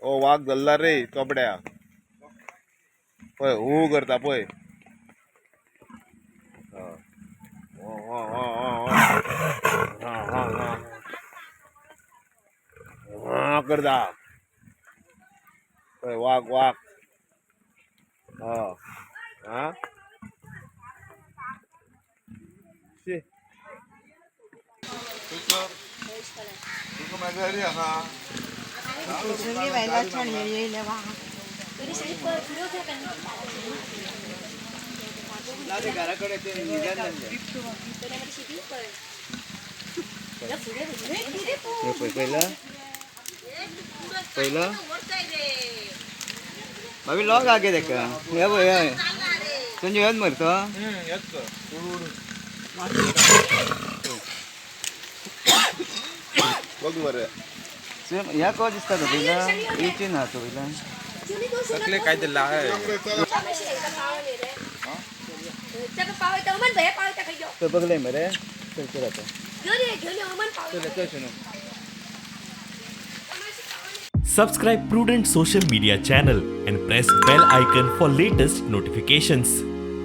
ओ वाग धरला रे चोपड्या. पळय हू करता पळय. करता पळय वाग वाग. हा शी. पहिला पहिला भाभी लॉग आगे देखा हे पळय हे संजू हेच मरतो. बघ मरे. ह्या को दिसता तो पहिला येवची ना तो पहिला. तकले काय ते लाय. तो बघलंय मरे. चल चल आता. Subscribe Prudent Social Media channel and press bell icon for latest notifications.